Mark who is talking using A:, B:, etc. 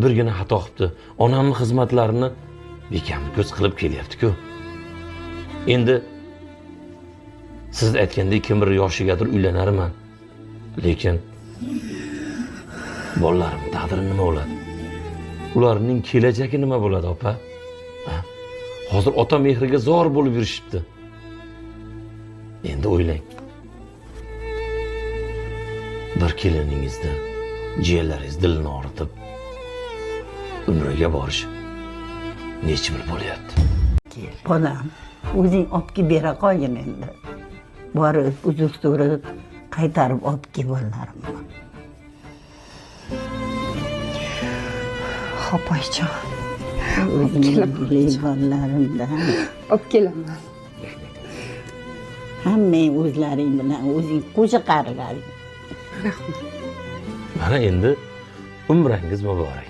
A: Birgina xato qilibdi. Onamning xizmatlarini bekamni ko'z qilib kelyapti-ku. Endi siz aytgandek kim bir yoshigadir uylanarman. Lekin bolalarim taqdiri nima bo'ladi? Ularning kelajagi nima bo'ladi, opa? Hozir ota mehriga zor bo'lib yurishibdi. Endi o'ylang. Bir keliningizni, jiyanlaringiz dilini og'ritib umraga borish necha yil bo'lyapti?
B: Bolam, o'zing olib kelib bera qolgin endi. Borib, uzr so'rab, qaytarib olib kel bolalarimni.
C: Xo'p, oyijon.
B: O'zimning bolalarimdan.
C: Olib kelaman.
B: Hammang o'zlaring bilan o'zing qo'sha qarilaring.
C: Rahmat.
A: Mana endi umrangiz muborak.